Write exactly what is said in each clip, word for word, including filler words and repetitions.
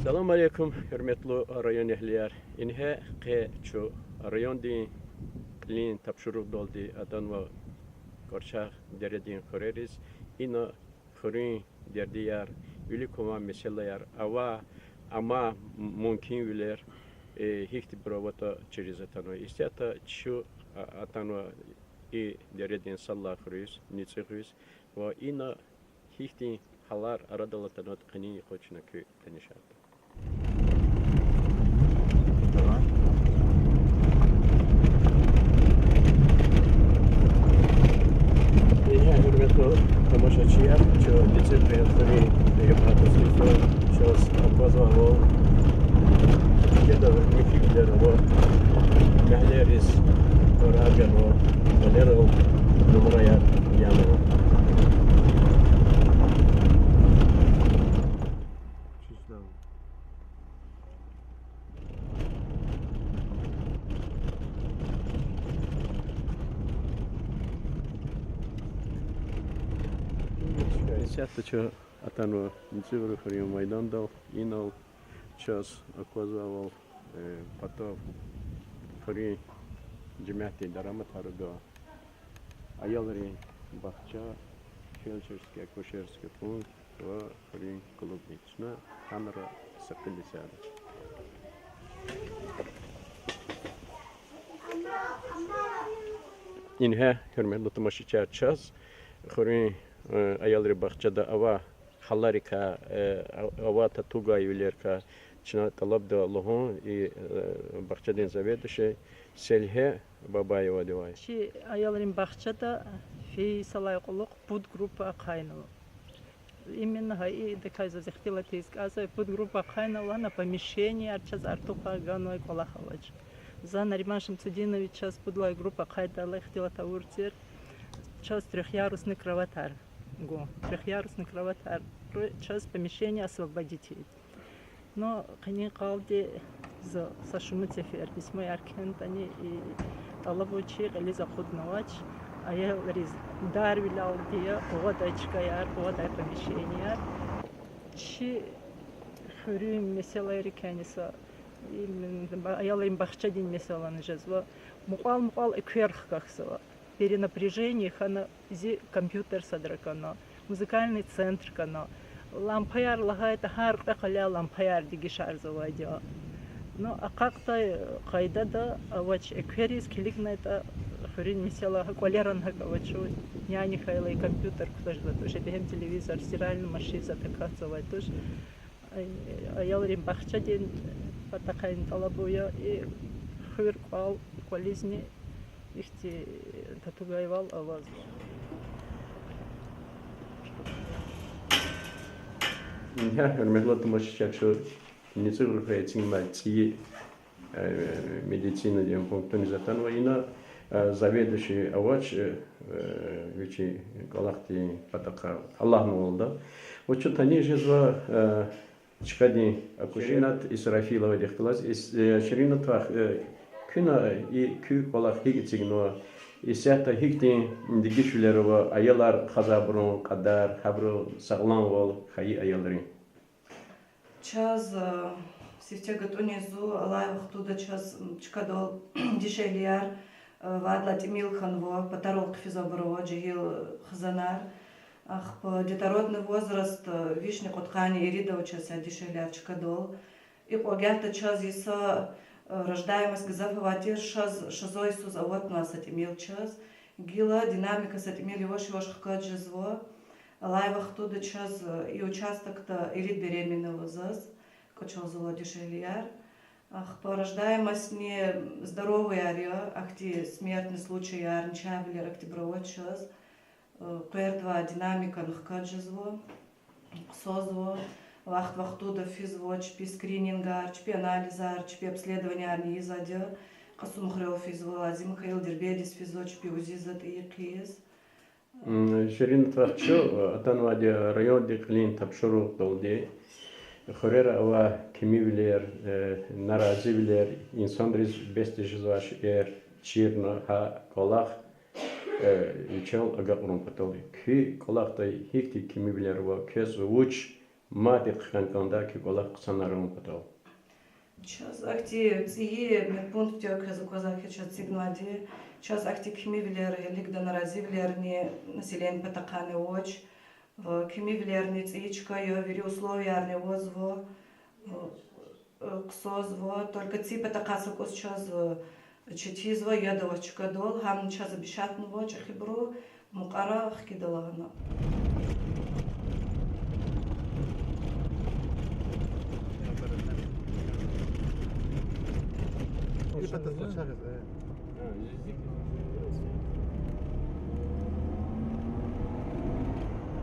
Салам алейкум, гьуьрметлу районэгьлияр. Ингье къе чун райондин кьилин тапшуругъдалди атанва Кӏварчагъ дередин хуьрериз. Ина хуьруьн дердияр, вилик квай месэлаяр, ава, ама мумкинвилер, э, гьихьтинбур аватӏа чириз атанва. Исятда чун, а, атанва и дередин сад лагьай хуьруьз, НицӀуьгъуьз, ва ина гьихьтин гьалар арадал атанватӏа къенин юкъуз чна куь танишарда. Ингье, гьуьрметлу тамашачияр, чун НицӀуьгъ хуьруьн юкьва тестикьа, чаз аквазвайвал, чидач михьивилер ва мягьлейриз пара ганва, валерал нумраяр янва. Исятда чун атанва НицӀуьгъуьрин хуьруьн майдандал, инал чаз аквазвайвал, э, патав хуьруьн жемятдин дараматар ава, аялрин бахча, фельдшерский-акушерский пункт ва хуьруьн клуб. Чна гьанра са кьил исятда. Ингье, гьуьрметлу тамашачияр, чаз хуьруьн, э, аялрин бахчада авай гьаларикай, э, а-, авай татугайвилерикай чна тӏалабда лугьун и, э, бахчадин заведующий Селгье Бабаевадивай. Чи аялрин бахчада фейи йисалай кьулухъ пуд группа ахъайнава. Именно гьа идакай заз ихтилат ийиз кӏанзава, пуд группа ахъайнава лагьана, помещенияр чаз артухар ганвай кӏвалах авач. За Нариман Шамсудинович чаз пуд лагьай группа ахъайдайла ихтилат авур тир, чаз трёхъярусный кроватьар гун, трёхъярусный кроватьар, чаз помещение освободить ийин. Ну, къенин къалди за са шумуд сефер письмояр кхьенватӏани, и тӏалабун чи кьилиз акъуднавач. Аялриз дарвилелди я къугъвадай чкаяр, къугъвадай помещенияр. Чи хуьруьн месэлайрикайни са, и, м, аялрин бахчадин месэлани жезва. Мукьвал-мукьвал эквер хкахзава. Перенапряжение хьана, зи компьютер садра кӏанва, музыкальный центр кӏанва. Лампаяр лагьайтӏа, гьар кьве къваляй лампаяр дегишарзавайди я. Ну, акьахьдай къайдада авач, эквериз килигнайтӏа, хуьруьн месэла гьа кӏвалерани гьакӏ авачир, няни хьайила и компьютер кутаз жезвай туш, бегьем телевизор, стиральный машин затӏ акатзавай туш. Аялрин бахчадин патахъайни тӏалабун я, и хуьр кӏвал, кӏвализни ихьтин татугайвал авазва. Ингье, гьуьрметлу тамашачияр, чун НицӀуьгъуьрикай эцигнавай цӀийи, э, медицинадин пунктуниз атанва. Ина, э, заведующий авач, э, вичин кӀвалахдин патахъай аллагьнавалда. Ва чун таниш жезва, э, чкадин акушер Ширинат Исрафиловадихъ галаз. Ис-, э, Ширинат вах, э, куьне и куь кӀвалах гьикӀ эцигнава, исятда гьихьтин дегишвилер ава, аялар хазабурун кьадар, гьабурун сагъламвал, хайи аялрин? Чаз, э, сифте гатӀунин зун алай вахтунда чаз, м, чкадал дишегьлияр, э, вад лагьай тӀимил хьанва, патарал хъфизвайбур ава, жегьил хизанар. Ахпа детородный возраст, э, вишни кьудкъанни ирид ава чаз са дишегьлияр чкадал. Икьван гагьда чаз йиса, э, рождаемость гзаф авай тир, шаз, шазва йисуз аватнавай са тӀимил чаз. Гила динамика са тӀимил яваш-яваш хкаж жезва. Алай вахтунда чаз, э, и участокда ирид беременна ава заз, кӀвачелзава дишегьлияр. Ахпа рождаемостьни здоровыяр я, ахьтин смертный случаяр, начагъвилер ахьтинбур авач чаз. Э, къвердавай динамикани хкаж жезва, ксазва, вахт-вахтунда физва чпи скринингар, чпи анализар, чпи обследованиярни ийизвайди я, кьасумхуьрел физва, лазим хьайила Дербентдиз физва чпи УЗИ затӀ ийин хъийиз. М, Ширинат вах, чун атанвайди я райондин кьилин тапшуругъдалди. Хуьрера авай кимивилер, э, наразивилер, инсанриз бес тежезвай шейэр чирна гьа кӀвалах, э, вичел агакьарун патал. Куь кӀвалахда гьихьтин кимивилер ава, квез вуч Мад хъхьин кӀанда куь кӀвалах хъсанарун патал. Чаз ахьтин цӀийи медпункт я, квез аквазва хьи, чаз эцигнавайди. Чаз ахьтин кимивилер, гьелелигда наразивилерни население патахъайни авач. Э, кимивилерни цӀийи чка я, вири условиярни авазва. Э, э, хъсанзава, только цӀийи патахъай са кӀус чаз, э, четизва, яд авач чкадал, гьам чаз обещатьнава чӀехибуру, мукьвара хкида лагьана.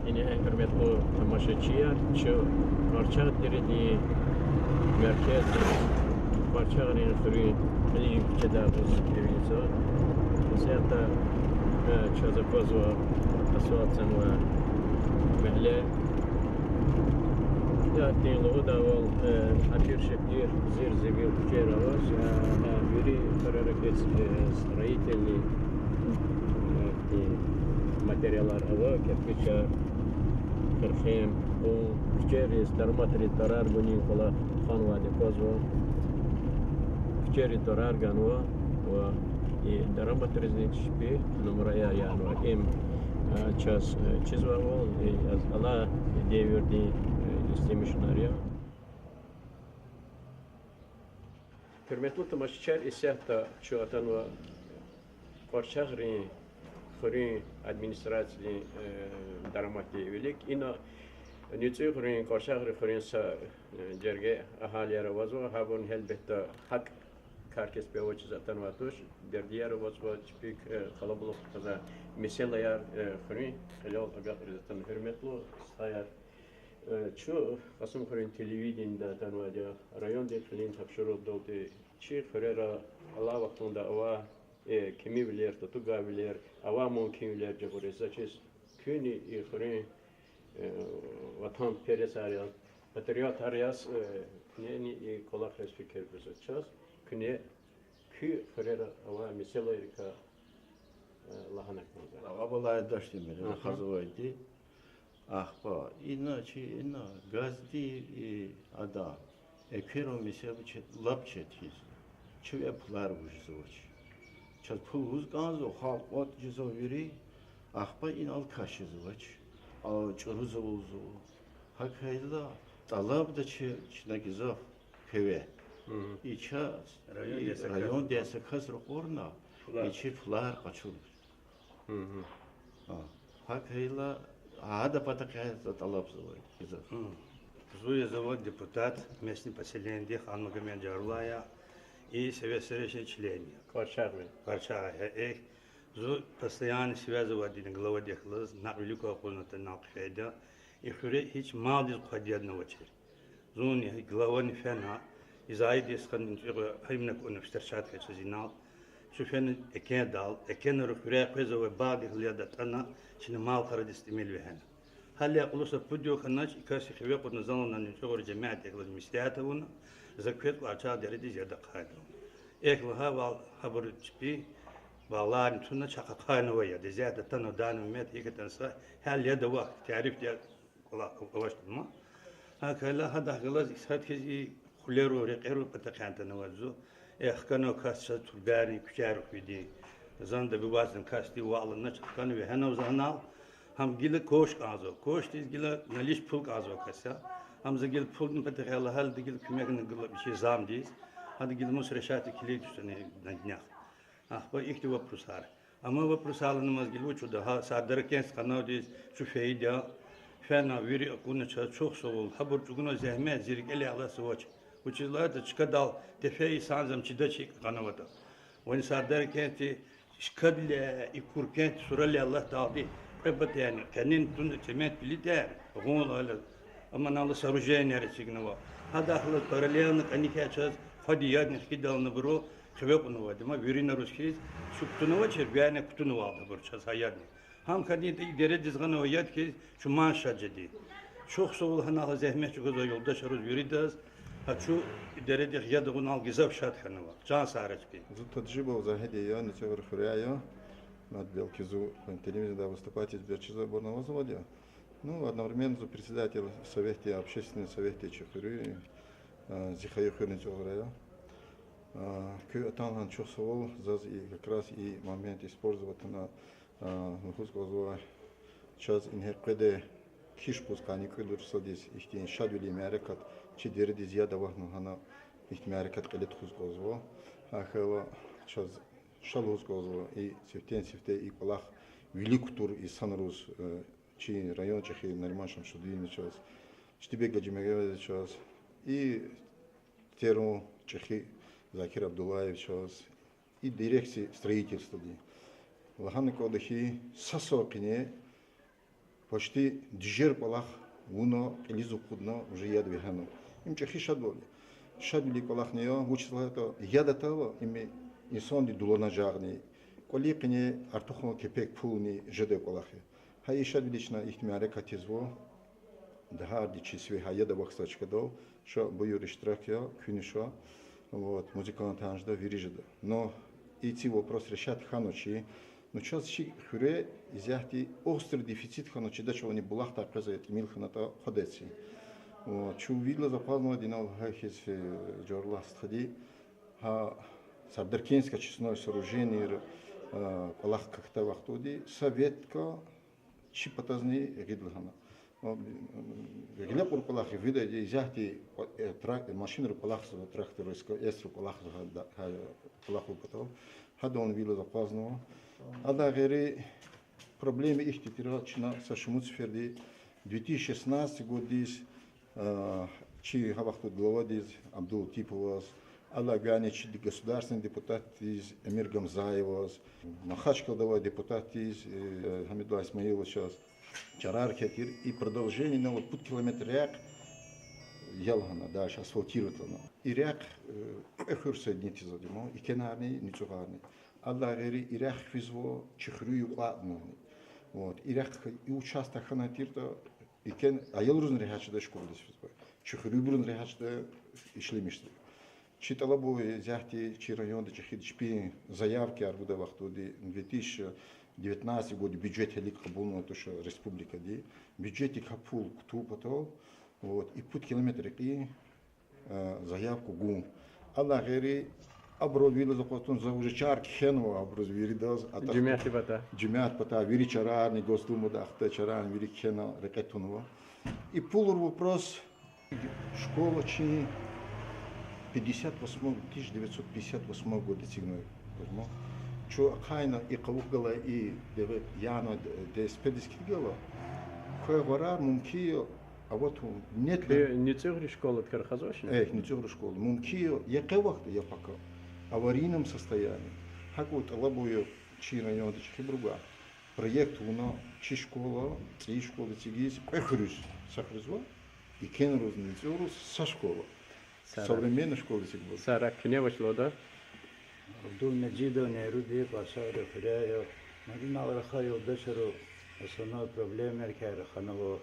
Ингье, гьуьрметлу тамашачияр, чун Къарчагъ деридин меркез, Къарчагърин хуьруьн кьилин куьчеда аваз эвичӀзава. Исятда, э, чаз аквазва асфальтзавай мягьле. Ахьтин лугьудайвал, э, абур-шабур, зир-зивил куьчер авач, э, э, вири хуьрера гьич, э, строительный, э, и материалар ава, кирпичар, херхем, ун, куьчериз, дарматриз, дарар гунин кӀвалах ханвайди аквазва. Куьчериз дарар ганва ва и дарматризни чпи нумраяр янва. Им, э, чаз, э, чизвайвал, и алай девирдин, э, истемишунар я. Гьуьрметлу тамашачияр, исятда чун атанва Къарчагърин хуьруьн администрациядин, э, дараматдин вилик. Ина НуцӀуьгърин, Къарчагърин хуьруьн са, э, жерге агьалияр авазва, гьабурни гьелбетда гьакӀ кар-кеспи авачиз атанвай туш, дердияр авазва, чпик, э, къалабулух хьанвай месэлаяр, э, хуьруьн кьилел агакьариз атана. Гьуьрметлу стхаяр, э, чун Кьасумхуьруьн телевиденида атанвайди я, райондин кьилин тапшуругъдалди чи хуьрера алай вахтунда авай, э, кимивилер, татугайвилер, авай мумкинвилер жагъуриз, заз чиз куьнни и хуьруьн, э, ватанпересар яз, патриотар яз, э, куьнени и кӀвалахриз фикир гузвач. Чаз куьне куь хуьрера авай месэлайрикай, э, лагьана кӀанзава. Авалай дашдин мегьле рахазвайди. Ахпа ина чи, ина газдин, и, ада, экверун месэла чи лап четин я. Чавай пулар гуз жезвач. Чаз пул гуз кӀанзава, халкь кӀватӀ жезва вири, ахпа инал кас жезвач, а чӀуру завалзава. ГьакӀ хьайила тӀалабда чи, чна гзаф хиве. И чаз, и райондин са кас ракъурна, и чи пулар къачурна. ГьакӀ хьайила, гьадан патахъай за тӀалабзавай гзаф. Зун я, зун депутат местный поселенидин, Ханмагомед Жарулай я, и Совет старейшин член я. Къарчагъ я. Къарчагъ я, эхь. Зун постоянно связь авайди я главадихъ галаз, накь вилик акъудна атана хъфейда. И хуьре гьич малдиз хъвади ядни авачир. Зунни главани фена, Изаидис ханни цӀугъ гьамни акуна встречать хьайи чаз инал. Чун фена экендал, экенра хуьряй къвезва, багъдихъ яд атӀана, чна мал-къарадиз тӀимил вегьена. Гьа и кьулухъ са пуд югъ хьанач, и кас хиве акъудна заланани цӀугъра жемятдихъ галаз меслят авуна, за квез Къарчагъ дередиз яд ахъайда. Эхь лагьайвал, гьабуру чпи балларни туна, чахъ ахъайнава яд, исятда атана данный момент, гьикӀ атана са, гьал яд авахь, тариф я, кӀвалах авачтӀа ман. ГьакӀ хьайила гьадахъ галаз исятда хьиз и хъуьлерун, рекьерун патахъай атанвайди я зун. Эхь, хканва кас чаз турбайрин, куьчейрин хуьдин. Зани добиватьзава касди, вална чахъ хкана вегьенва за гьанал. Гьам гила кош кӀанзава. Кошдиз гила наличный пул кӀанзавай кас я. Гьам за гила пулдин патахъай лагьайла, гила куьмекна гила вичин замдиз. Гьада гила мус решать килиг туштани на днях. Ахпа ихьтин вопросар. Амма вопросар лагьана амаз гила вуч ада, гьа Сардаракентдиз къанавдиз чун фейиди я. Фена вири акуна чаз, чухсагъул, гьабур чӀугуна зегьмет, зи рикӀелай алатзавач. Вучиз лагьайтӀа чкадал тефей инсанди ам чидач, икӀ къанаватӀа. Вани Сардаракентди, Шкадилай, и Куркентди, суралай алатдалди кьве патани къенин туна цемент плитаяр гъун лагьайла, амма анал сооруженияр эцигнава. Гьадахъ галаз параллельно кӀаник чаз хъвади ядни хкидална абуру хиве кьунвайди я, ма виринаруз хьиз, чун кутунвачир, вяна кутунвалда абур чаз гьа ядни. Гьам хьайитӀа и дередиз гъанвай яд хьиз чун ман шад жеди. Чухсагъул гьанал зегьмет чӀугвазвай юлдашариз виридаз, гьа чун и дередихъ яд гъунал гзаф шад хьанва. Чан сагърай чпин. Зун Таджибов Загьид я, НуцӀуьгърин хуьряй я. Мад белки зун телевиденида выступать ийиз белчӀизвайбурни авазвайди я. Ну, одновременно зун председатель советдин, общественный советдин чи хуьруьн, а, зи хайи хуьр НицӀугъра я. А, куьн атанвай чухсагъул, заз и как раз и момент использовать авуна, а, лугьуз кӀанзава, чаз ингье къведай кхьиз куз къанни кӀуьд йисуз ихьтин шадвилин мярекат, чи дередиз яд аватна лагьана, ихьтин мярекат кьиле тухуз кӀанзава. ГьакӀ хьайила чаз ша лугьуз кӀанзава, и сифтени-сифте и кӀвалах вилик кутур инсанриз, э, чи район чӀехи Нариман Шамсудиновичаз, Штибек Гаджимегьамедовичаз, и терун чӀехи Закир Абдуллаевичаз, и дирекция строительстводин. Лагьана кӀанда хьи, са сай къене почти дижер кӀвалах вуна, кьилиз акъудна, уже яд вегьена. Им чӀехи шадвал я. Шадвилин кӀвалахни я, вучиз лагьайтӀа яд атайла, им инсандин дуланажагъни, кӀвалин къене артухан кепек пулни жедай кӀвалах я. Гьа и шадвиле чна ихьтин мярекат ийизва, дагъарди чи сиве гьа яд авахьзавай чкадал, ша буюр иштирак ая, куьнни ша, вот, музыкантар жеда, вири жеда. Но и ци вопрос решать хьанва чи, ну, чаз чи хуьре исятда острый дефицит хьана чидач, чавни булахдай къвезвай тӀимил хьанатӀа хъвадач. Вот, чун виридалай акъвазнава, инал гьа хьиз, э, Жавгьаруллагь стхади, гьа Сардаркентское очистное сооружение, э, кӀвалах какдай вахтунда, советка чи патазни гъид лагьана. Гъиле кьур кӀвалах я, вида исятда, э, тра-, машинрив кӀвалахзава, тракторрив, эсрив кӀвалахзава, гьа, гьа кӀвалах авур патал. Гьадални виридалай акъвазнава. Адан гъейри проблема ихьтин тир, чна са шумуд сеферда две тысячи шестнадцатый годдиз, э, чи гьа вахтунда главадиз Абдулатиповаз, алай гана чи государственный депутатдиз Эмир Гамзаеваз, Махачкъаладай депутатдиз, э, Гьамидуллагь Исмаиловичаз чарар кхьей тир, и продолжение на вот пуд километр рехъ я лагьана, дальше асфальтировать лагьана. И рехъ, э, кьве хуьр соединить ийизвайди я, икенарни, НицӀугъарни. Адан гъейри и рехъ физва чи хуьруьн юкьвадинни. Вот, и рехъ, и участок хьана тиртӀа, икен аялризни регьят жеда школадиз физвай, чи хуьруьбурузни регьят жеда ишлемишзава. Чи тӀалабун исятда чи районда чӀехиди чпин заявкаяр гудай вахтунда, две тысячи девятнадцатый год бюджет гьелелиг кьабулнавай туш республикада, бюджетдик гьа пул кутун патал, вот, и пуд километр рекьин, э, заявка гун. Алай гъейри, абуруз виридаз акъваз тун, за уже чар кхьенва абуруз виридаз, атӀа Жемятдин патай. Жемятдин патай вири чарарни, Госдумада ахтай чарарни вири кхьена, рекье тунва. И пулрин вопрос. Школа чи пятьдесят восьмой, тысяча девятьсот пятьдесят восьмой год эцигнавай. Чун ахъайна и къавух галай и деве-, яна ДСП-диз килигайла, квай гъарар мумкин я аватун, нет. Куь НицӀугърин школадикай рахазвачни? Эхь, НицӀугърин школа. Мумкин я, я къе вахт я пака. Аварийном состоянии. ГьакӀ тӀалабун я чи районда чӀехибуругай. Проект авуна чи школа, цӀийи школа эцигиз кьве хуьруьз, са хуьруьз ва икенрузни, НицӀугъруз са школа. Современный школа эцигиз. Сара, куьне вуч лугьуда? Абдулмежидов Нейрудин, Кьасарин хуьряй я. Мад инал рахай юлдашар основной проблемайрикай раханва.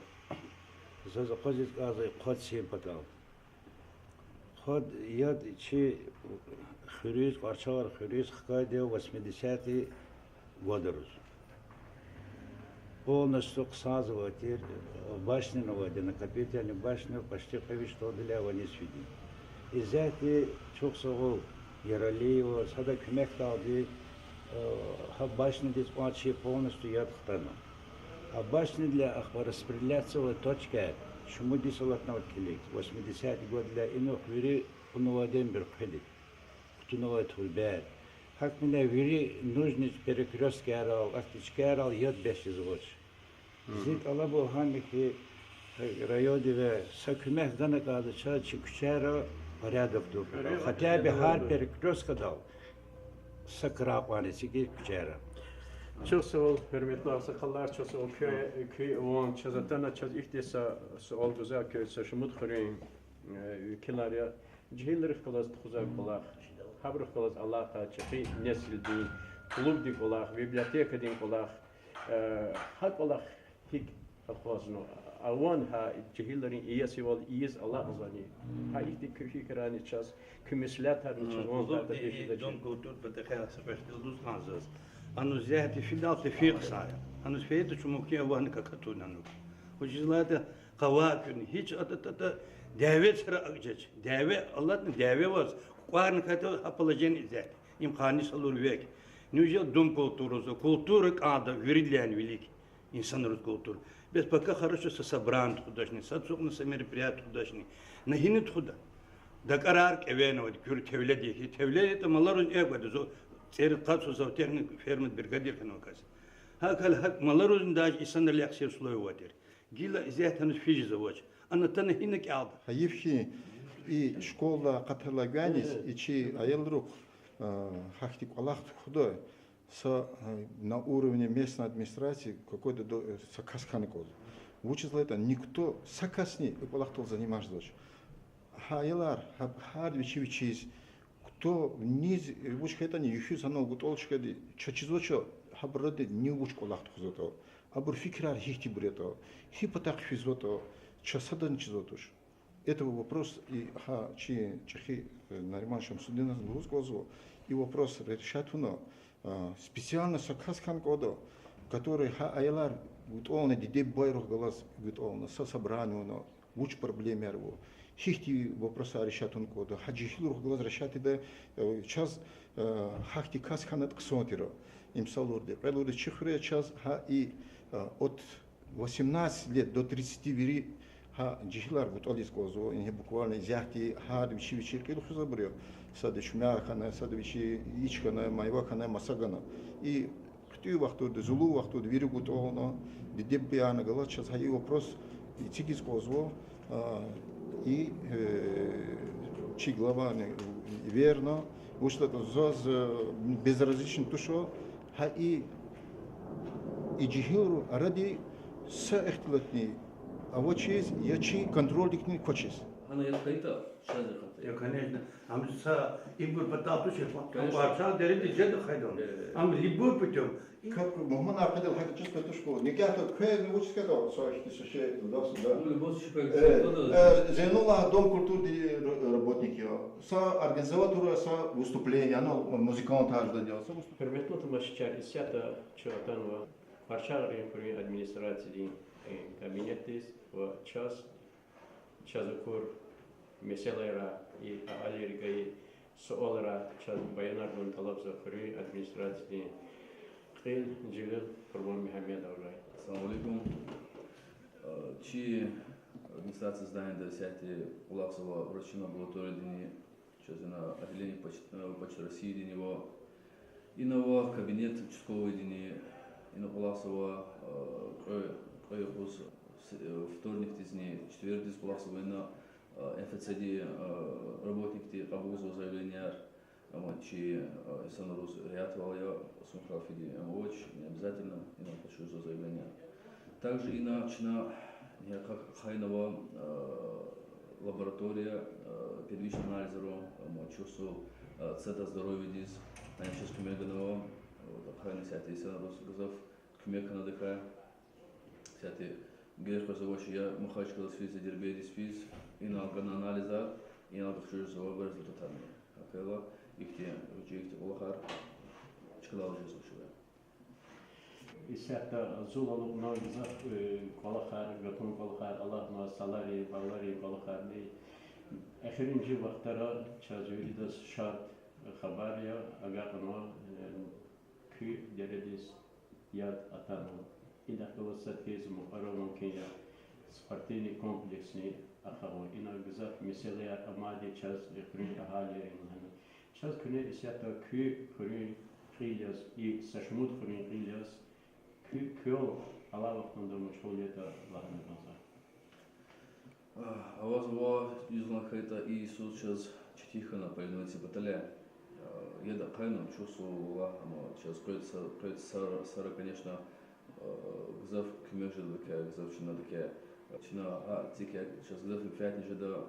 Заз акъвазиз кӀанзавай кьве цин патал. Кьвед яд чи хуьруьз, Кьварчагъар хуьруьз хкайди я восьмидесятый годриз. Полностью хъсанзавай тир, башня авайди, накопительный башня почти кьве виш толдилай ваниз фиди. Исятда чухсагъул Яралиеваз, гьадан куьмекдалди, гьа башнядиз кьван чи полностью яд хтана. А башнядилай ахпа распределяться авай точкаяр шумуд йис алатнавайди килиг, восьмидесятый годдилай инихъ вири кьунвайди я бир хъведи, кутунвай турбаяр. ГьакӀ хьайила вири нужный перекрёсткайрал, ахьтин чкайрал яд бес жезвач. Зи тӀалаб гьам я хьи, райондивай са куьмек гана кӀанда чаз чи куьчейра порядок тун патал. Хотя бы гьар перекрёсткадал са кран кьван эцигиз куьчейра. Чухсагъул, гьуьрметлу агъсакъалар, чухсагъул, куь, куь ван чаз атана, чаз ихьтин са суал гузвай, куь са шумуд хуьруьн, э, векилар я. Жегьилрихъ галаз тухузвай кӀвалах, гьабурухъ галаз алакъа, чӀехи несилдин, клубдин кӀвалах, библиотекадин кӀвалах, э, гьа кӀвалах гьикӀ акъвазнава, авани гьа жегьилрин иесивал ийиз алакьзавани? Гьа ихьтин куь фикирарни чаз, куь меслятарни чаз ван патахъай жеда чи. Дом культуры патахъай са квехъ лугьуз кӀанзава заз. Аниз исятда фидайла тефин хъсан я. Аниз фейитӀа чун мумкин я ван акатуна аниз. Вучиз лагьайтӀа къавай куьн, гьич атӀа-, атӀа-, атӀа дяве цара акӀ жеч. Дяве алатна, дяве аваз, кукӀварна ката гьа положение исятда. Им къанни салур век. Нуж я дум культураза, культура кӀанда виридалайни вилик. Инсанриз культура. Бес пака хорошо са собрание тухудачни, са ацукьна са мероприятие тухудачни. На гьина тухуда? ДакӀарар кӀевенавайди, куьр тевледи, тевледи ятӀа маларузни экв гвайди, зо-, цӀерид къад йисуз зоотехник фермада бригадир хьанвай кас. ГьакӀ хьайила гьакӀ маларузни даже инсанрилай яхцӀур условие авайди тир. Гила исятда гьаниз физ жез авач. Ана атана гьина кӀелда. Гьайиф хьи, и школадай акъатайла гваниз, и чи аялрихъ, а, гьахьтин кӀвалах тухуда, са, а, на уровне местной администрации какой-то до-, э, са кас хьана кӀанзава. Вучиз лагьайтӀа никто, са касни и кӀвалахдал заниматься жезвач. Гьа аялар, гьа-, гьарда вичи-вичиз, хто низ, э, вуч хьайитӀани, юкъуз гьанал гуьтӀуьл чкади, чаз чизвач, гьабуруз ни вуч кӀвалах тухузватӀа, абурун фикирар гьихьтинбур ятӀа, гьи патахъ физватӀа, чаз садазни чизватӀа туш. Это вопрос и гьа чи чӀехи, э, Нариман Шамсудиноваз лугьуз кӀанзава, и вопрос решать авуна, а, специально са кас хьана кӀанда, который гьа аялар гуьтӀуьлна, диде-бубайрихъ галаз гуьтӀуьлна, са собрание авуна, вуч проблемаяр ава, гьихьтин вопросар решать авун кӀанда, гьа жегьилрихъ галаз решать ийида, э, чаз, э, гьахьтин кас хьана хъсан тир. Им салурди, кьвед лагьайди чи хуьре чаз гьа и, э, от восемнадцати лет до тридцати вири гьа жегьилар гуьтӀуьлиз кӀанзава, ингье буквально исятда гьарда вичи-вичи кьил хуьзвайбур я, сада Шуьмяр хьана, сада вичи Ич хьана, Майва хьана, маса гана. И хъуьтӀуьн вахтунда, зулун вахтунда вири гуьтӀуьлна, диде-бубаяр галаз чаз гьа и вопрос эцигиз кӀанзава, а, и, э, чи главани верна, вучиз лагьайтӀа заз, э, безразличный туш, гьа и, и жегьилрин арада са ихтилатни авачиз, я чи контрольдикни квачиз. Гьана яд хьайитӀа, чаз яд хьайитӀа. Я, конечно. Ам са ибур патал тушир, Конечно. Варчар дереда жеда хайдам. Э. Ам любым путём. Как мугьманар къведайла гьакӀ чиз къведа туш хьи, никягъ квез вуч кведа, са ихьтин са шей туда-сюда. Ну, любой случай, Э, э, Зейнуллагь Дом культурыдин р-, работник я. Са организовать авурай са выступление, ну, музыкантар жеди я, са выступ-, Гьуьрметлу тамашачияр, исятда чун атанва Къарчагърин хуьруьн администрациядин, э, кабинетдиз ва чаз, чаз акур месэлайра, и агьалийрин гайи суалра чаз баянар гун тӀалабзава хуьруьн администрациядин кьил, жегьил Къурбан Мегьамедоврай. Ассаламу алейкум. Э, чи администрация зданида исятда кӀвалахзава врачрин амбулаториядини, чаз ина отделение почт-, э, Почта Россиидини ва ина ава кабинет участковыйдини, ина кӀвалахзава, э, кьве, кьве юкъуз с-, э, вторникдизни четвергдиз кӀвалахзава ина, э, МФЦ-дин, э, работникди кьабулзава заявленияр. Амма чи, э, инсанриз регьятвал я, сун хилафиди ам авач, не обязательно, ина къачузва заявление. Также ина чна, э, ха-, хайнава, э, лаборатория, э, первичный анализрин, амма чухсагъул, э, Центр здоровьядиз, ана чаз куьмек ганва, вот, хайна исятда инсанриз гзаф куьмек хьанвайди я. Исятда герек къвезвач я Махачкъаладиз физ, я Дербентдиз физ, инал гана анализар, инал къачузва результатарни. ГьакӀ хьайила, ихьтин, вичин ихьтин кӀвалахар чкадал жезва чна. Исятда зул алукьнавай гзаф, э, кӀвалахар, гатун кӀвалахар алатнава, столарин, балларин кӀвалахарни. Эхиримжи вахтара чаз виридаз шад хабар я, агакьнава, э, куь дередиз яд атанва. Идахъ галаз сад хьиз мукьвара авун хьи я, спортивный комплексни ахъайна. Ина гзаф месэлаяр амайди чаз, э, хуьруьн агьалийри лагьана. Чаз куьне исятда куь хуьруьн кьил яз, и са шумуд хуьруьн кьил яз, куь, квел алай вахтунда машгъул ятӀа лагьана кӀанзава. Авазва, юзлан хьайитӀа, и йисуз чаз четин хьана по инвалидности патал. Яд ахъайна чухсагъул, амма чаз къвед са-, къвед сар-, сара, конечно, гзаф куьмек жедалди я, гзаф чна дакӀ я. Чна а цикӀ я, чаз гзаф менфятни жеда,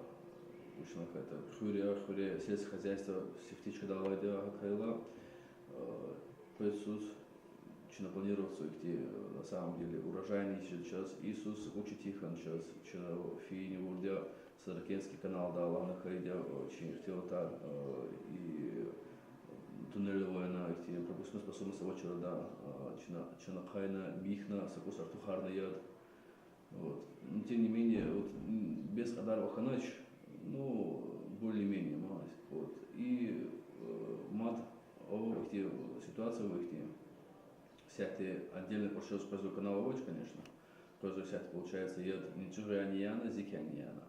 вучиз лагьайтӀа хуьр я, хуьре сельское хозяйство сифте чкадал алайди я, гьакӀ хьайила, къвед йисуз чна планироватьзава ихьтин, на самом деле, урожайни ийиз жеда чаз, и йисуз вуч четин хьана чаз, чна фейинвал авурди я, Саракентский каналдал лагьана хьайиди я, чи ихтилатар, и туннель авайна, ихьтин пропускной способность авачир арада, чна, чна ахъайна, михьна, са кӀус артухарна яд. Вот. Но тем не менее, вот, м, бес кьадар ваханач, ну, более-менее, ма, вот. И, э, мад, о, ихьтин ситуация ва ихьтин. Сятда отдельно кӀвачиз къвезва канал авач, конечно. Къвезва сятда, получается, яд нецӀугъяни яна, зикяни яна.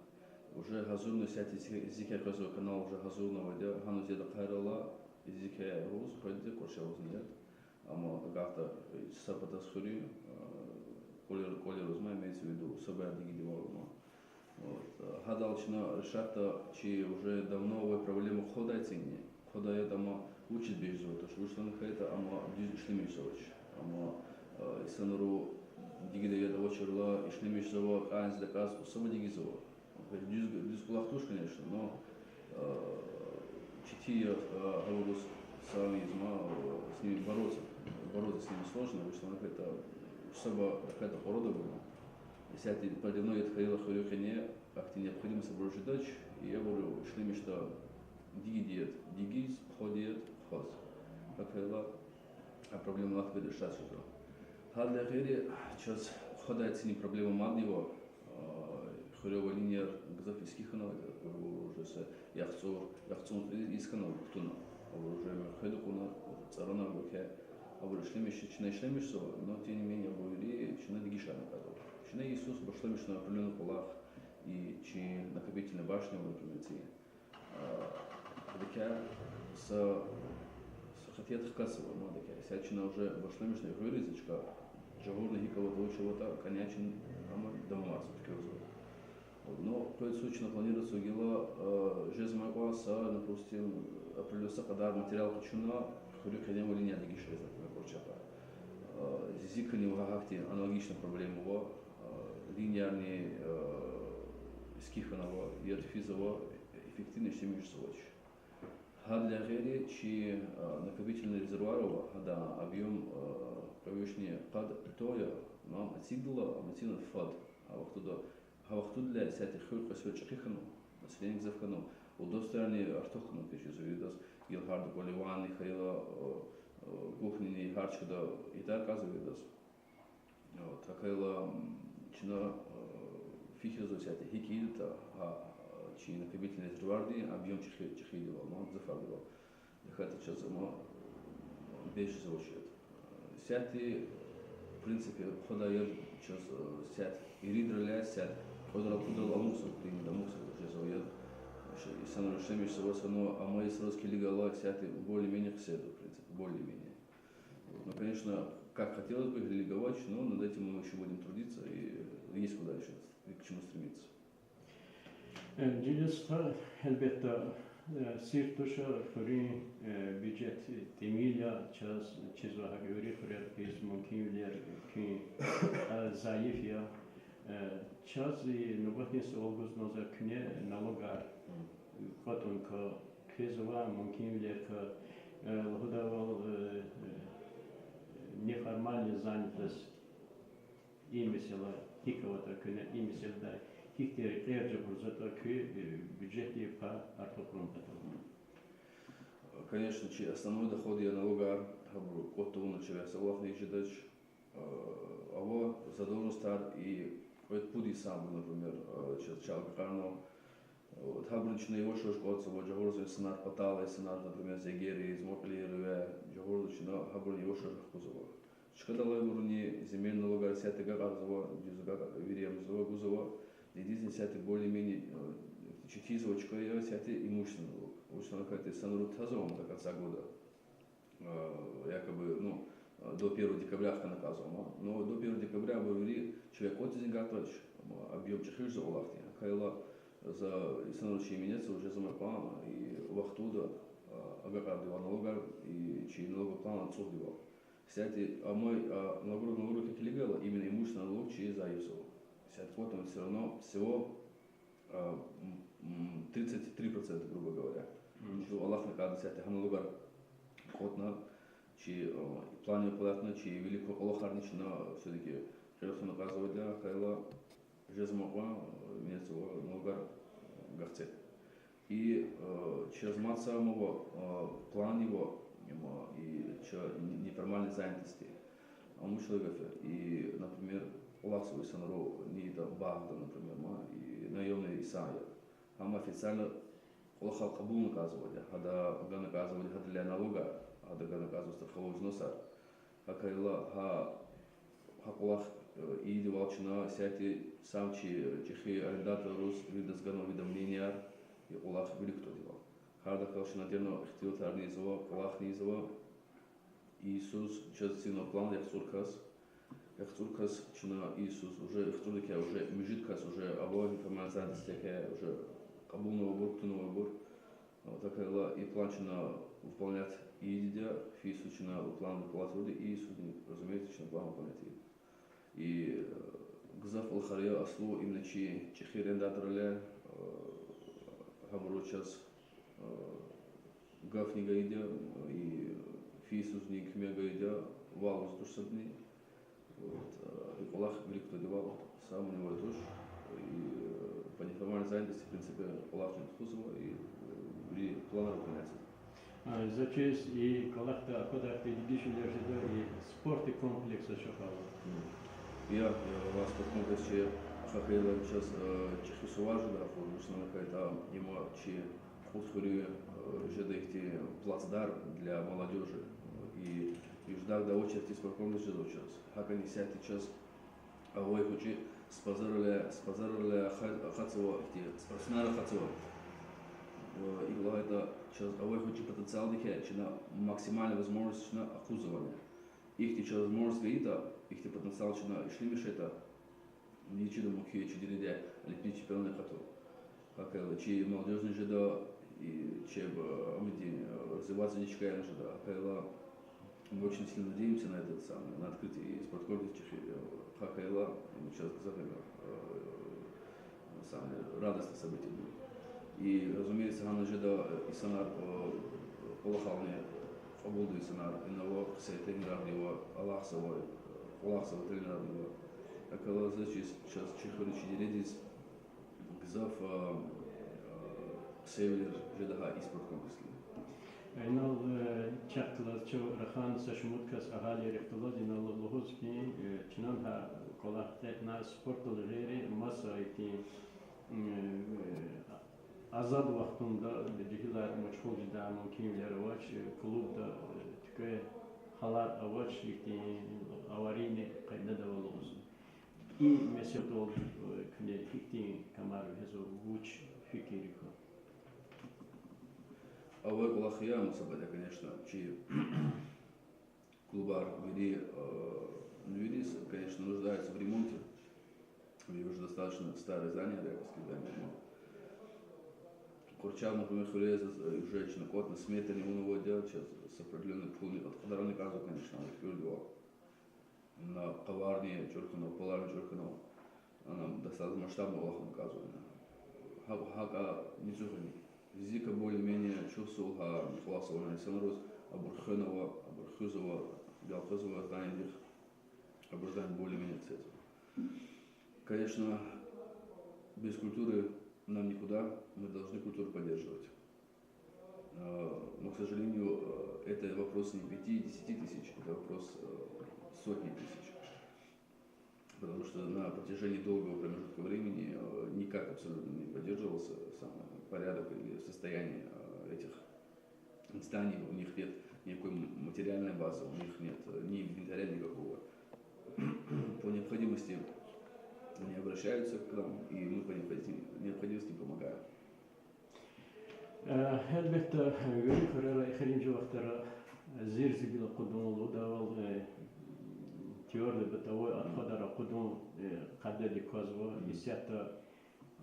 Уже гьазурна сятда зи-, зикя къвезва канал уже гьазурна авайди я, гьаниз яд ахъайрала, зикя гуз, къведа кӀвачиз яд. Амма агакьда, э, са патаз хуьруьн, э, кӀвалер, кӀвалериз ма, имеется в виду, са баяр дигидивал ма. Вот, э, гьадал чна решатьда, чи уже давно авай проблема хъвадай цинни, хъвадай яд, амма вучиз бежзава, то что вуч лагьана хьайитӀа, амма дуьз ишлемишзавач. Амма, э, инсанри дигидай яд авачирла ишлемишзава, кӀанз-такӀанз особо дигизава. Дуьз, дуьз кӀвалах туш, конечно, но, э, четин я, э, гьабуруз савни изма, э, с ними бороться. Бороться с ними сложно, вучиз лагьана хьайитӀа, особо тахьайтӀа къарагъда вуна. Исятда проливной яд хьайила хуьруьн къене, ахьтин необходимость абуруз жедач, и абуру ишлемишда дигидай яд дигиз, хъвадай яд хъваз. ГьакӀ хьайила, а проблема лап беда шаз жезва. Гьадалай гъейри, чаз хъвадай цинни проблема мадни ва, а, хуьре авай линияр гзаф иски хьанвайди я, абур уже са яхцӀур, яхцӀур йис хьанва кутуна. Абур уже мехъер кьуна, цӀарана абур хьи, абур ишлемиш, чна ишлемишзава, но тем не менее абур вири чна дегишарна кӀанзава. Чна йисуз башламишна определённый кӀвалах, и чи накопительная башня, например, ци. А, адакай са, са хатият хкатзава, ну, адакай. Исятда чна уже башламишна гъуьриза чка, жагъурна гьикӀ аватӀа, вуч аватӀа, кӀанячин, амма дамарзава, фикирзава. Ну, къвезвай чна планироватьзава гила, а, жезмай кьван са, допустим, определённый са кьадар материал къачуна, хуьруьн къене авай линия дегиш жез, например, кӀвачиз. А, зи кӀани ва гьахьтин аналогичный проблема ава, а, линиярни, а, иски хьанва, яд физва, эффективно ишлемишзавач. Гьадалай гъейри чи, а, накопительный резервуар ава, гьадан объём, а, кьве вишни къад тонна я, ам эцигдайла, ам эцигна фад. А вахтунда, гьа вахтунда исятда хуьр кьве сефер чӀехи хьанва, население гзаф хьанва, удостоверение артух хьанва, квез чизвайдаз, гила гьарда кӀвале ванна хьайила, а, а, кухняни гьар чкада ятар кӀанзавайдаз. Вот, гьакайла, м, чна, э, фикирзава исятда гьикӀ ийидатӀа, гьа, э, чи накопительный резервуардин объём чӀехи-, чӀехидайвал, ма, гзафардайвал. ТахьайтӀа чаз ама, э, бес жезвач яд. Э, исятда, в принципе, хъвадай яд чаз, э, исятда иридайрал, исятда кьведрал, пудал амукьзава, куьне амукьзава жезвай яд. Ш-, инсанри ишлемишзава, но амма йисуз килигайла, исятда более-менее хъсейда, в принципе, более-менее. Вот. Ну, конечно, как хотелось бы, гьелелиг авач, но над этим мы ещё будем трудиться, и есть куда ещё, и к чему стремиться. Э, Жилиз стха, гьелбетда, э, сир туш хуьруьн, э, бюджет тӀимил я, чаз чизва гьакӀ вири хуьрер хьиз, мумкинвилер куьн, э, зайиф я. Э, чаз и нубатдин суал гуз кӀанзава куьне налогар кӀватӀун квез ава, мумкинвилер ква, э, лугьудайвал, э, э, неформальная занятость, и месэла гьикӀ аватӀа куьне, и месэладай гьихьтин рекьер жагъурзаватӀа куь, э, бюджетдин пай артухарун патал? Конечно, чи основной доход я налогар, гьабур кӀватӀ тавуна чавай са кӀвалахни жедач. Э, ава задолженностьар и кьвед-пуд йисарбур, например, э, чаз чал агакьарнава. Вот, гьабурни чна яваш-яваш кӀватӀзава, жагъурзава инсанар, патал инсанар, например, зи эгериз, мукьвалрив, жагъурзава чна, гьабурни яваш-яваш гьахьзава. Чкадал авайбурни земельный налогар исятда агакьарзава, дуьз агакьарзава, вири ам гузва, гузва. Единственное, исятда более-менее, э, четинзавай чка я исятда имущественный налог. Вучиз лагьайтӀа инсанри тазава ам до конца года. Э, якобы, ну, э, до первого декабря хкана кӀанзава ма. Но до первого декабря абур вири чавай кӀватӀиз агакьдач, ам объём чӀехи жезва кӀвалахдин. Гьакайла за инсанри чи именеци уже замай кьван и вахтунда, э, агакьардайвал налогар, и чи налоговый план ацукьдайвал. Исятда амай, э, налогар, налогар килигайла, именно имущественный налог чи зайифзава. Исятда кӀватӀна всё равно всего а, м, м, тридцать три процента, грубо говоря. Мгм. Чун алахъна кӀанда исятда гьа налогар кӀватӀна, чи, а, планни кӀвалахна, чи вилик квай кӀвалахарни чна всё-таки кьиле тухвана кӀанзавайди я, гьакайла жезмай кьван, а, именеци налогар, а, гахце. И, а, чаз мад са ам ава, а, план ава, ам, и ча не-, неформальной занятости. Ам вуч лагьай гаф я? И, например, Кӏвалахзавай инсанрал ни ятӏа багъда, например, ма, и наёмный инсан я. Гьам официально кӏвалахал кьабулна кӏанзавайди я, гьада гана кӏанзавайди, гьадалай налог, гьада гана кӏанзава страховой взносар. Гьакӏ хьайила гьа, гьа кӏвалах, э, ийидайвал чна исятда сам чи, э, чӏехи арендаторриз виридаз гана уведомленияр, и кӏвалах вилик кутадайвал. Гьардахъ галаз чна дерин ихтилатарни ийизва, кӏвалахни ийизва. Ийисуз чаз эцигнава план яхцӏур кас. Яхцӏур кас чна ийисуз, уже яхцӏурдикай уже муьжуьд кас уже ава, неформальной занятости кай уже кьабулнавайбур, кутунвайбур. Вот, гьакӏ хьайила и план чна выполнять ийидайди я, фейи йисуз чна план выполнять авурди, и йисуз, разумеется, чна план выполнять ийида. И, э, гзаф кӏвалахар я аслу именно чи чӏехи арендаторрал, э, гьабуруз чаз, э, гафни гайиди я, и фейи йисузни куьмек гайиди я, вал ваз туш садни. Вот, э, и кӏвалах вилик кутадайвал, самое важное туш, и, э, по неформальной занятости, в принципе, кӏвалах чна тухузва, и, э, вири планар выполняться. А, за чиз и кӏвалахда аквадарди дегишвилер жеда и спортный комплекс ачухарун. Я, я, ва спорткомплекс чи, гьакӏ хьайила чаз, э, чӏехи сувар жеда, ахпа вуч лагьана хьайитӏа, има чи кьуд хуьруьн, э, жеда ихьтин плацдарм для молодёжи. И юждагда авачир ихьтин спорткомплекс жезва чаз. Гьакӏни исятда чаз авай гьучӏи спортсменрал, спортсменрал аха-, акъатзава, ихьтин спортсменар акъатзава. Э, икӏ лагьайтӏа, чаз авай гьучӏи потенциалдикай чна максимальный возможность чна акъудзавани. Ихьтин чаз возможность гайитӏа, ихьтин потенциал чна ишлемишайтӏа, ни чида мумкин я чи дереда Олимпийский чемпионатни акъатун. Гьакӏ хьайила чи молодёжни жеда, и чеб, э, амидин, э, развиваться ни чкаяр жеда. Гьакӏ хьайила мы очень сильно надеемся на этот самый, на открытие и спорткомплекс чӏехи, э, гьакӏ хьайила, ну, чаз гзаф, э, самое радостное событие будет. И, разумеется, гьана жеда, э, инсанар, э, кӏвалахални кьабулда инсанар, инал ава хъсан тренерарни ава, алахъзавай, э, кӏвалахзавай тренерарни ава. Гьакӏ хьайила заз чиз, чаз чи хуьруьз, чи дередиз гзаф, э, э, кьисевилер жеда гьа и спорткомплексдин. Инал, э, чахъ галаз чав рахана са шумуд кас агьалийрихъ галаз инал лугьуз хьи, э, чна гьа кӏвалах кьетӏна спортдал гъейри маса ихьтин, э, азад вахтунда жегьилар машгъул жедай мумкинвилер авач, э, клубда, э, туькӏвей гьалар авач, ихьтин аварийный къайдада ава лугьуз. И месэладал, э, куьне гьихьтин камар вегьезва, вуч фикирик ква? Авай кӏвалах я, маса бада, конечно, чи клубар вири, э, вири, конечно, нуждаются в ремонте. И уже достаточно старые здания, дряпинские здания, но Къурчал, например, хуьрез, э, уже чна кӏватӏна сметани авунвайди я, чаз с определённой пулни, от кьадарни кӏанзава, конечно, ана кӏуьрдивал. Ана къаварни чӏур хьанва, поларни чӏур хьанва. Ана достаточно масштабный кӏвалах авун кӏанзава ана. Гьа-, гьакӏа ницӏугъини. Зика более-менее чухсагъул гьа кӏвалахзавай инсанриз, абур хвенва, абур хуьзва, гелкъвезва зданиедихъ, абур здание более-менее ксезва. Конечно, без культуры нам никуда, мы должны культуру поддерживать. Э, но, к сожалению, э, это вопрос не пяти, десяти тысяч, это вопрос, э, сотни тысяч. Потому что на протяжении долгого промежутка времени, э, никак абсолютно не поддерживался сам порядок или состояние, э, этих зданий. У них нет никакой м-, материальной базы, у них нет, э, ни инвентаря никакого. По необходимости они обращаются к нам, и мы по необходи-, необходимости помогаем. Э, гьелбетда, вири хуьрера эхиримжи вахтара зирзибил акъудун, лугьудайвал, э, твёрдое бытовое отходар акъудун, э, къайдадик квазва. Исятда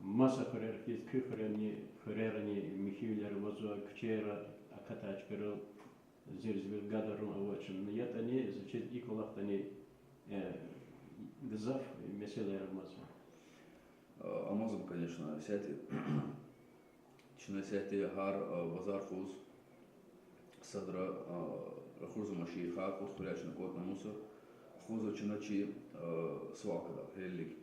маса хуьрера хьиз куь хуьрерни, хуьрерани михьивилер авазва, куьчейра акатай чкайрал зирзибил гадарун авачни. ЯтӀани, за чиз, и кӀвалахдани, э, гзаф месэлаяр амазва. Амазма, конечно, исятда. Чна исятда гьар, а, базар хуьз, садра, а, рахурзама шейэр, кьуд хуьряй чна кӀватӀна мусор. Хозва чна чи, а, свалкада, гьелелиг.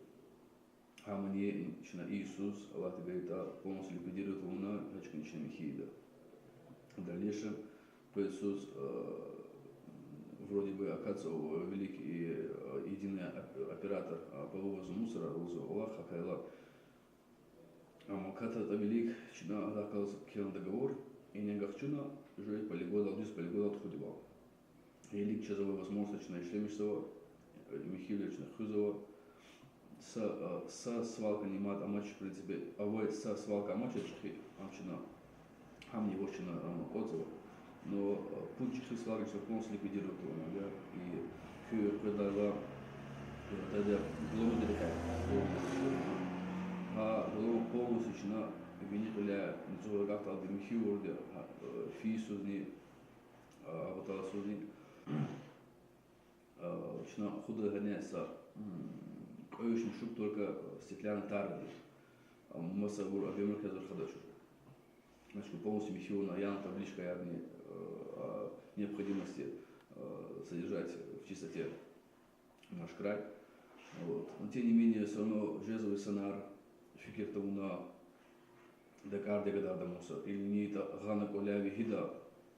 Гьамни чна и йисуз, Аллагьди гайитӀа, полностью ликвидировать авуна, гьа чкани чна михьи ийида. В дальнейшем, къе йисуз, а, Вроде бы акатзава вилик и, э, единый оп-, оператор, а, по вывозу мусора, вывозу лугьуз, гьакӏ хьайила. Амма акатайтӏа вилик чна адахъ галаз кхьена договор, инаг ахчуна, уже полигондал, дуьз полигондал тухудайвал. Вилик чаз авай возможность чна ишлемишзава, э, михьивилер чна хуьзава. Са, э, са свалкани мад амач, в принципе, авай са свалка амач чӏехи, ам чна, гьамни ваз чна, ам кӏватӏзава. Но, э, пуд чӏехи свалка чна полностью ликвидировать авуна, я, и куь къведайла, э, дада, Гулама дерихъай. Гьа, Гулама полностью чна вини кьиляй, низагъ агакьдалди михьивилди, гьа, э, фейи йисузни, э, аватайла йисузни. А, чна хуьда гьана са, м, кьве вишни шуп только, э, стеклянный таради. А, маса гьабур объёмар квез рахадач уже. Значит, полностью михьивилна, яна табличкаярни, э, о необходимости, э, содержать в чистоте наш край. Вот. Но тем не менее, всё равно жезва инсанар фикир тавуна, дакӏарди гадарда мусор, или ни ятӏа гъана кӏваляй вегьида,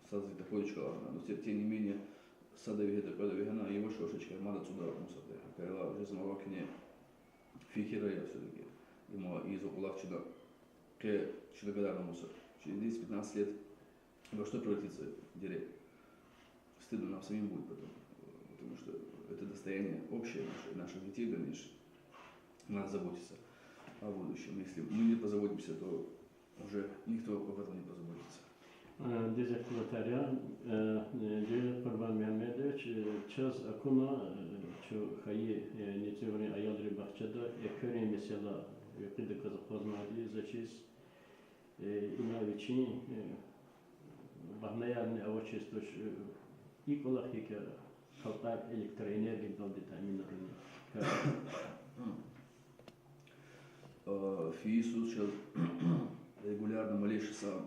сад зи тахьуй чка лагьана. Но те-, тем не менее, сада вегьида, кьведа вегьена, яваш-яваш чкаяр мад ацӏуда мусорди. Гьакӏ хьайила жезва мавакни фикир ая всё-таки. Има ийизва кӏвалах чна, къе чна гадарда мусор. Через десять-пятнадцать лет во что превратится Дерей? Стыдно нам самим будет потом, э, потому что это достояние общее наше, наших детей дальнейших. Надо заботиться о будущем. Если мы не позаботимся, то уже никто об этом не позаботится. Э, дидедин хтар я, э, э, Джелил Къурбан Мегьамедович, э, чаз акуна, э, чун хайи, э, НуцӀуьгърин аялрин бахчада экверин месэла, э, къидаказ акъвазнавайди я заз чиз. Э, ина вичин, э, багьнаярни авачиз туш, э, и кӀвалах гьикӀ я халкьар электроэнергиядалди таъмин авуна. Э, фейи йисуз чаз регулярно малейший са,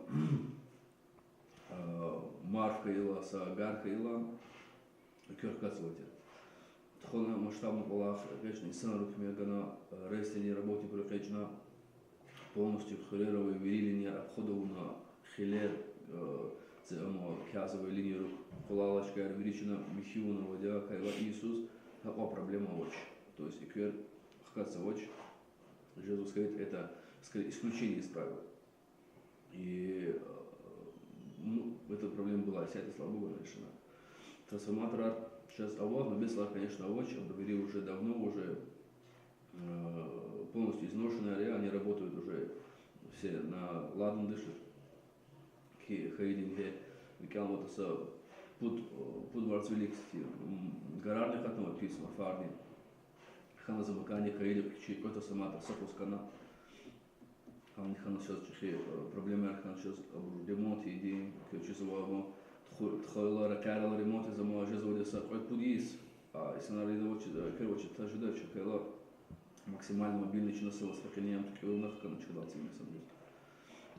э, марф хьайила, са гар хьайила, эквер хкатзавайди я. Тухвана масштабный кӀвалах, конечно, инсанрин куьмек гана, э, РЭС-дин работникрин экъечӀна, полностью хуьрера авай вири линияр обход авуна, хилер, э, це ама кязавай линияр, къулай алай чкаяр вири чна михьи авунвайди я, кайла и йисуз гьакьван проблема авач. То есть эквер хкатзавач, жезва скорее, это скорее исключение из правил. И, э, ну, эта проблема была, исятда, слава богу, она решена. Трансформаторар чаз ава, но бес лар, конечно, авач, абур вири уже давно, уже, э, полностью изношенные, они работают уже все на ладан дышат. Хьи-, хьайидин гье, рикӀел аватӀа са пуд, э, пуд варцвилихъ ти, м, гарарни акъатнава, пис, марфарни. Хьана замакани хьайиди чи кьве трансформатор са кӀус хьана. Гьамни хьана чаз чӀехи, э, проблемаяр хьана чаз, абур ремонт ийиди, квез чизва ама, туху-, тухвайла, ракъарал ремонт ийиз ама, жезвайди са кьве-пуд йис. А инсанар ийизвач, э, эквер авач, таз жедач, хьайила максимально мобильный чна савас ракъини ам туькӀуьрна хкана чкадал цин инсанриз.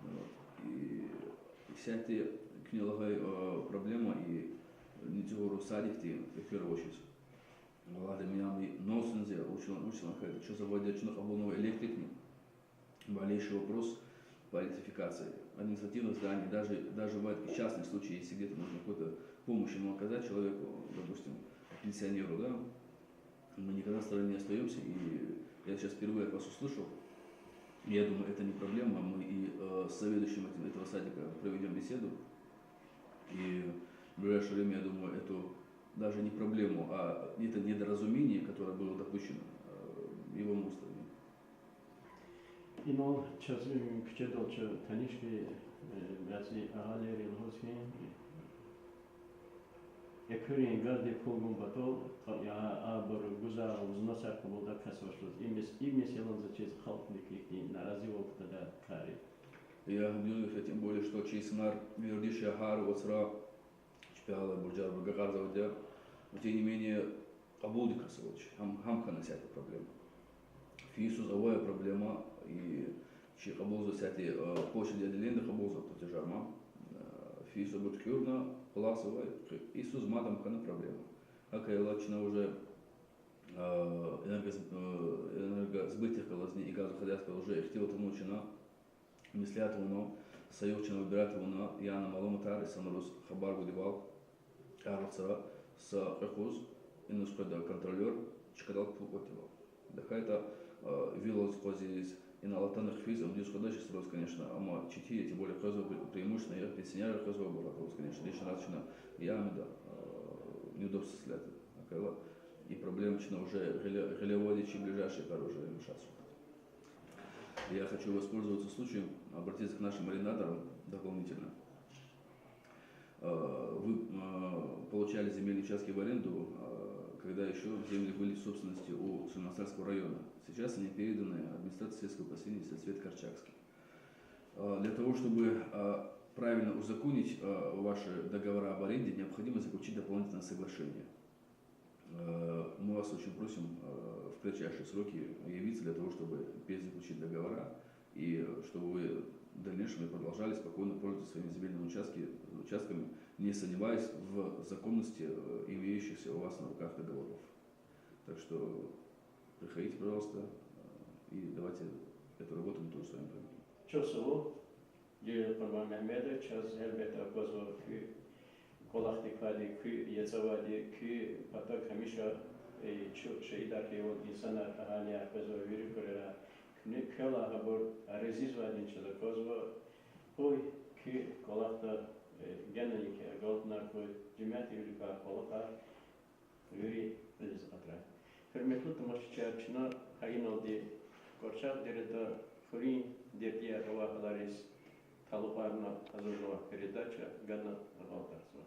Вот. И исятда куьне лагьай, э, проблема и НуцӀуьгърин садикди эквер авачиз. Валлагь, для меня нонсенс я, вучиз лагьайтӀа чаз авайди я, чна кьабулнавай электрикни. Малейший вопрос по электрификации. Административных зданий, даже, даже бывают и частные случаи, если где-то нужно какую-то помощь ему оказать человеку, допустим, пенсионеру, да, мы никогда в стороне не остаёмся, и я сейчас впервые от вас услышал, я думаю, это не проблема, мы и, э, с заведующим этим, этого садика проведём беседу, и в ближайшее время, я думаю, это даже не проблему, а это недоразумение, которое было допущено, э, его мы устраним. Инал чаз, м, куьчедал чун таниш хьайи, э, бязи агьалийри лугьуз хьи, экверин, газдин пул гун патал, кьа-, я, абур гзаф взносар кьабулдай кас авач лугьуз. И мес-, и месэлани заз чиз халкьдик ихьтин наразивал кутадай кар я. Я, гьа, тем более, что чи инсанар вердиш я гьар вацра чпелай буржар буржар къарзавайди я. Но тем не менее, кьабулдай кас авач. Гьам, гьам хьана исятда проблема. Фейи йисуз авай проблема, и чи кьабулзава исятда, э, почта отделениеда кьабулзава платежар ма. Э, фейи йисуз абур туькӀуьрна, кӀвалахзавай, фейи йисуз мад ам хьана проблема. ГьакӀ хьайила чна уже, э, энергосб-, э, энергосбытдихъ галазни и газохозяйстводал уже ихтилат авуна чна, меслят авуна, са югъ чна выбирать авуна, яна малуматар инсанриз хабар гудайвал, гьар вацра Са кьве къуз, инал къведа контролёр, чкадал пул кӀватӀ ава. ТахьайтӀа вил алаз къвазиз, инал атана хъфиз, ам дуьз къведач, сразу, конечно, амма четин я, тем более къвезвай, преимущественно я пенсионерар къвезвайбур, конечно, лишний раз чна я ам ийида, неудобство силятда, акала. И проблема чна уже гъиле-, гъиле авайди чи ближайший йикъар уже решаться. Я хочу воспользоваться случаем, обратиться к нашим арендаторам дополнительно. Вы получали земельные участки в аренду, когда еще земли были в собственности у Сулейман-Стальского района. Сейчас они переданы администрации сельского поселения Сельсовет Корчагский. Для того, чтобы правильно узаконить ваши договора об аренде, необходимо заключить дополнительное соглашение. Мы вас очень просим в кратчайшие сроки явиться для того, чтобы перезаключить договора, и чтобы вы в дальнейшем и продолжали спокойно пользоваться своими земельными участки-, участками, не сомневаясь в законности имеющихся у вас на руках договоров. Так что приходите, пожалуйста, и давайте эту работу мы тоже с вами проведём. Чухсагъул, Жи Къурбан Мегьамедович, чаз гьелбетда аквазва куь кӀвалахдикайди, куь яцӀавайди, куь патав гьамиша чу шагьидар хьайивал инсанар, агьалияр къвезва вири хуьрера. Куьне квелай гьабур арзузвайди чаз аквазва. Къуй куь кӀвалахда генани агалкьунар хьуй, жемятдивиликай кӀвалахар вири кьилиз акъатрай. Гьуьрметлу тамашачияр, чна гьа иналди Кьурчагъ дереда хуьруьн дердияр авай гьалариз талукьарна гьазурнавай передача гана агъалтӀарзава.